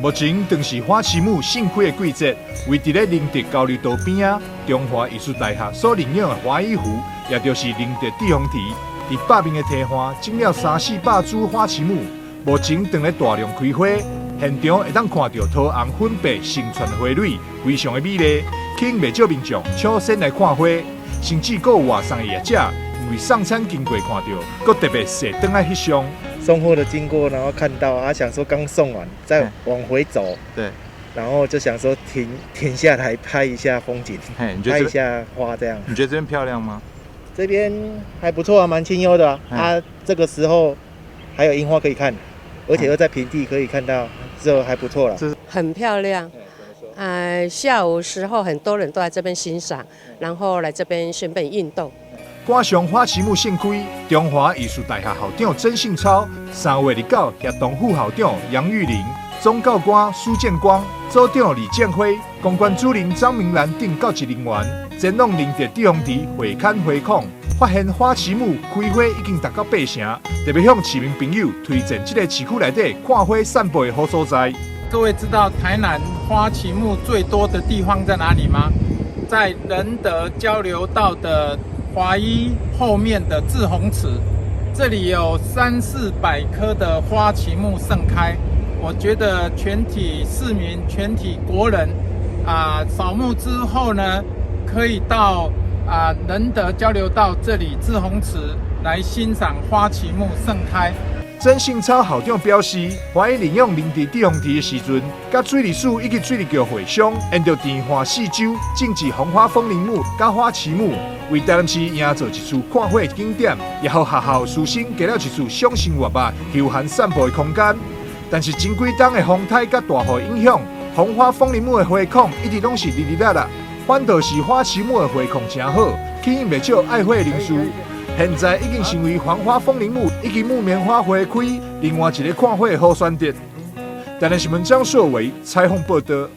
目前正是花旗木盛開的季節，位佇咧仁德交流道邊仔，中華藝術大學所認養的華椅湖，也就是仁德滯洪池，佇北面的堤岸種了三四百株花旗木，目前正咧大量開花，現場會當看著桃紅粉白成串花蕊，非常的美麗，吸引袂少民眾搶先來看花，甚至閣有外送的業者，因為送餐經過看著，閣特別踅轉來翕相。送貨的經過，然後看到啊，想說剛送完，再往回走，然後就想說停停下來拍一下風景，拍一下花這樣。你覺得這邊漂亮嗎？這邊還不錯啊，蠻清幽的啊。啊，這個時候還有櫻花可以看，而且又在平地可以看到，這還不錯了。很漂亮。下午時候很多人都來這邊欣賞，然後來這邊順便運動。趕上花旗木盛開，中華藝術大學校長曾信超，3月29協同副校長楊玉玲、總教官蘇建光、組長李建輝、公關主任張明蘭等教職人員，前往仁德滯洪池會勘花孔，發現花旗木開花已經達到八成，特別向市民朋友推薦這個市區內底看花散步的好所在。各位知道台南花旗木最多的地方在哪裡嗎？在仁德交流道的華一後面的滯洪池，這裡有三四百棵的花旗木盛開。我覺得全體市民、全體國人啊，掃墓之後呢，可以到啊仁德交流道這裡滯洪池來欣賞花旗木盛開。曾信超校長表示，華一認養仁德滯洪池的時陣，佮水利署以及水利局會商，沿著池岸四周種植紅花風鈴木佮花旗木，為台南市營造一處看花景點，也予學校師生加了一處賞心悅目、休閒散步的空間。但是，前幾冬的風颱佮大雨影響，紅花風鈴木的花孔一直攏是離離落落，反倒是花旗木的花控誠好，吸引袂少愛花人士。現在已經成為黃花風鈴木以及木棉花花開另外一個看花的好選擇。台南新聞張碩偉採訪報道。